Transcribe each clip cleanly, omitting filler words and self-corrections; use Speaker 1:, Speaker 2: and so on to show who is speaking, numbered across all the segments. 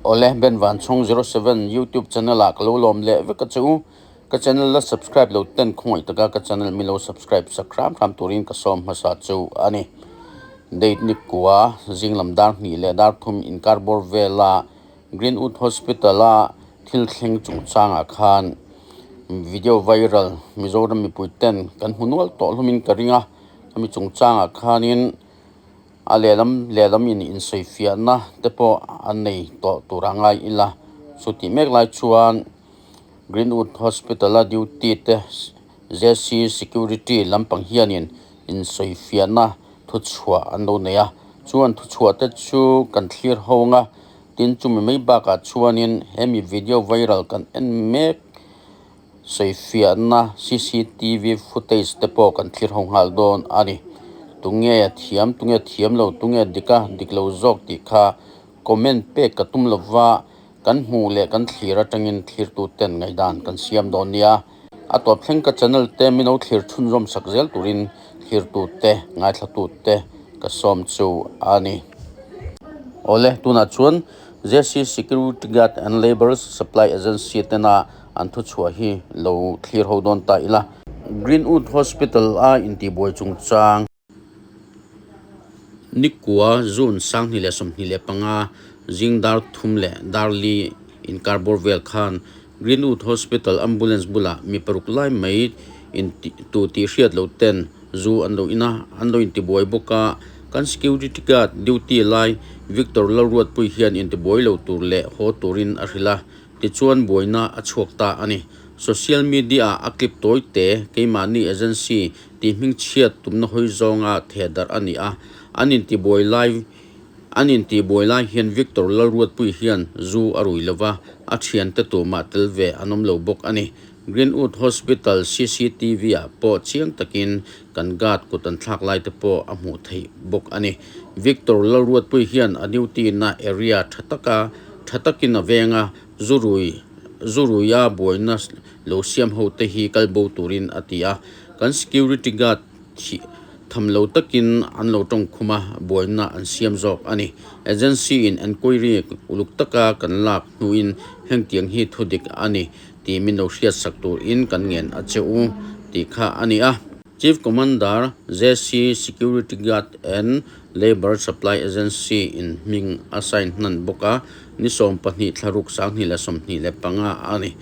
Speaker 1: Awle Ben Vanchhawng 07 YouTube channel ah ka lo lawm leh vek a che u. Ka channel la subscribe lo ten khawngaih taka ka channel mi lo subscribe sak hram hram turin ka sawm hmasa chu a ni. Date ni kua zinglam dar hnih leh dar thum inkar bawr vela Greenwood Hospital a thil thleng chungchangah khan video viral Mizoram mipui ten kan hmu nual tawh hlawmin ka ring a, hemi chungchangah khanin a lehlam lehlam in insawifiahna te pawh an nei tawh tur a ngai ila chu tih mek lai chuan Greenwood Hospital a duty te J_C security lampang hianin insawifiahna thuchhuah an lo nei a chuan thuchhuah te chu kan thlir ho ang a tin chumi mai bakah chuanin hemi video viral kan en mek sawifiahna C_C_T_V footage te pawh kan thlir ho nghal dawn a ni tunge thiam tunge thiam lo tunge dik a dik lo zawk tih kha comment pek ka tum lova kan hmuh leh kan thlir atangin thlirtu ten ngaihdan kan siam dawn nia a tawp thleng ka channel te mino thlir chhunzawm sak zel turin thlirtu te ngaithlatu te ka sawm chu a ni. Awle tunah chuan J_C Security Guard and Labour Supply Agency tena an thuchhuah hi lo thlir ho dawn ta ila. Greenwood Hospital a intihbuai chungchang. Nikua June 2025 zing dar thum leh dar li inkar bawr vel khan Greenwood Hospital ambulance bulah mi paruk lai mai tu tih hriat loh ten zu an lo in a, an lo intibuai bawk a. Kan security guard duty lai Victor Lalruatpui hian intibuai lo tur leh haw turin a hrilh a, tichuan buaina a chhuak ta a ni. Social media ah a clip tawi te keimahni agency tih hmingchhiat tumna hawi zawnga theh darh a ni a, an intibuai lai An intihbuai lai hian Victor Lalruatpui hian zu a rui lova, a thiante tumah tel ve an awm lo bawk a ni. Greenwood Hospital cctv ah pawh chiang takin kan guard kut an thlak lai te pawh a hmuh theih bawk a ni. Victor Lalruatpui hian a duty na area tha taka tha takin a veng a, zu rui zu ruia buaina lo siam ho te hi kal bo turin a ti a. Kan security guard Thih tham lo takin an lo tawng khum a, buaina an siam zawk a ni. Agency in enquiry uluk taka kan lak hnuin hengtiang hi thu dik a ni tih min lo hriatsak turin kan ngen a che u tih kha a ni a. Chief Commander JC Security Guard and Labour Supply Agency in hming a sign hnan bawk a, ni 12 thlaruk 2025 a ni.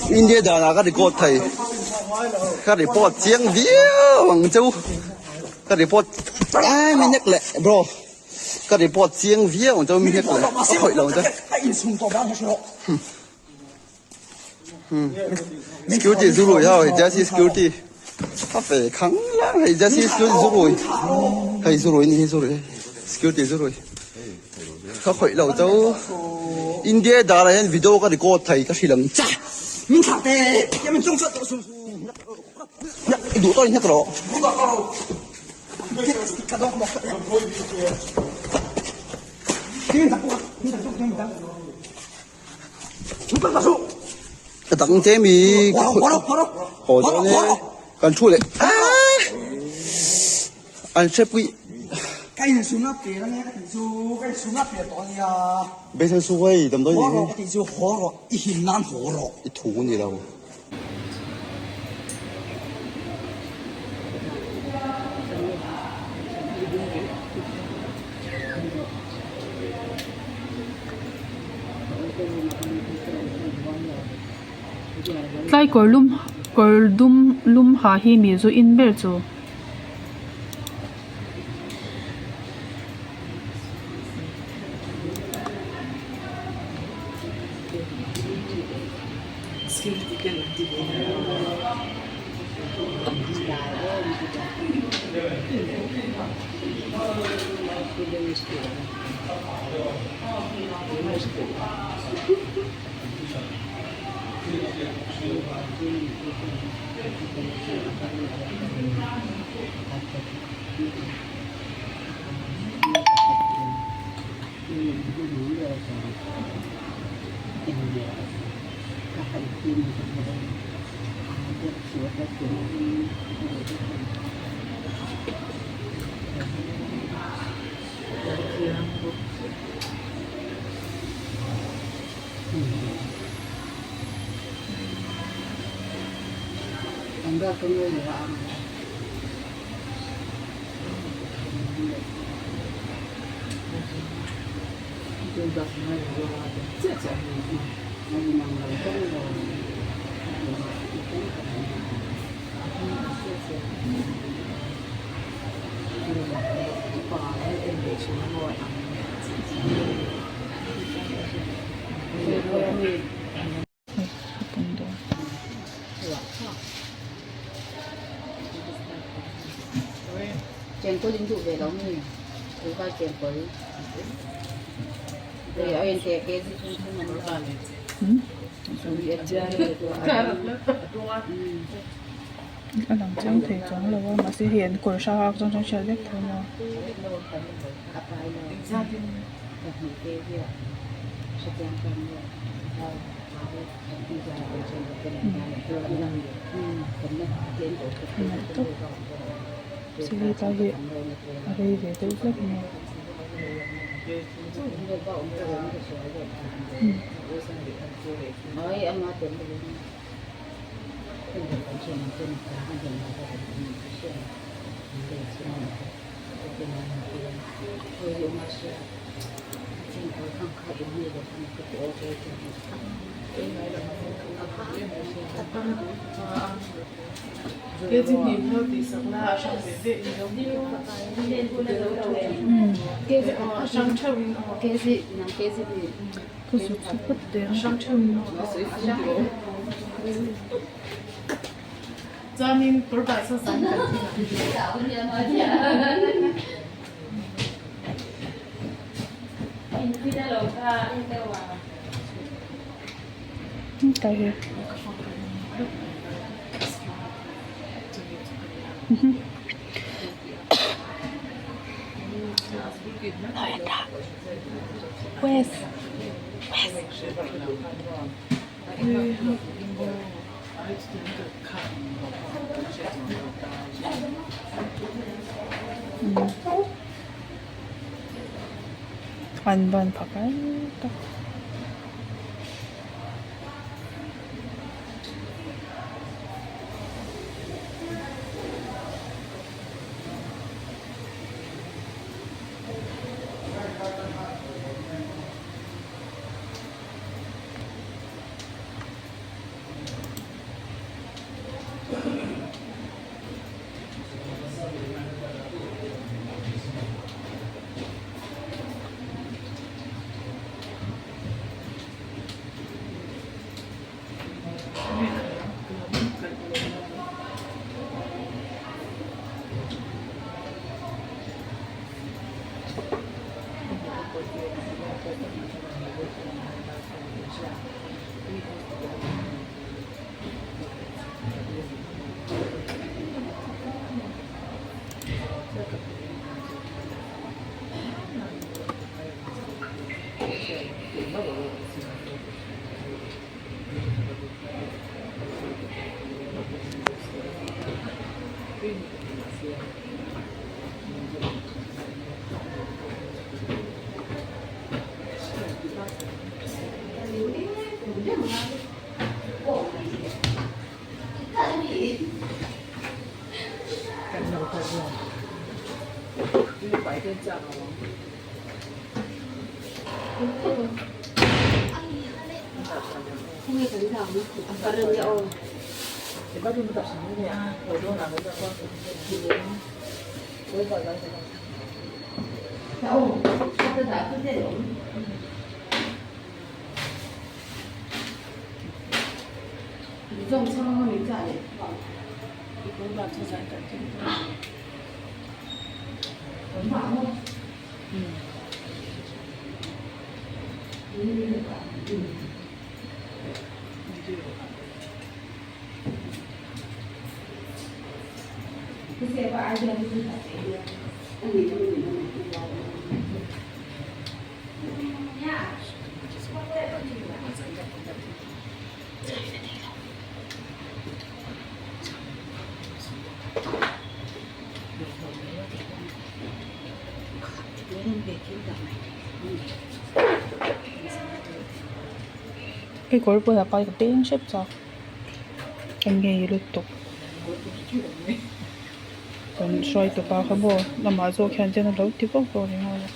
Speaker 2: India danah ka record thei ka report chiang viau ang che u ka report bro. Ka report chiang viau ang chu mi hek leh a khawih lo ang che. Security zu rui ho hei Jesse security a fe khang lang hei Jesse security zu rui hei zu rui ni hi zu rui security zu rui ka khawih lo chu India dar ah hian video ka record thei ka hrilh ang che.
Speaker 3: Min thlah te min chung chuan tawh suh.
Speaker 2: I duh tawh in hek rawh. Ka dang che mi haw dawn e kan thu leh an hre pui Beisan su hei damdawi nih hi i thu ni lo.
Speaker 4: Tlai kawr lum kawr dum lum ha hi mi zu in ber chu. A lang chiang thei chuang lo a mahse hei an kawr hrang a chuan chuan hriat vek tho maw. Silai tlai hi a rei ve deuh hlek mai. An ban phakar tak. Hei kawr bulah pa hi ka beng hrep chak ka ngei lutuk kan hruai tupa kha maw amah zawk hian chuan a lo ti vak vak ringawt a.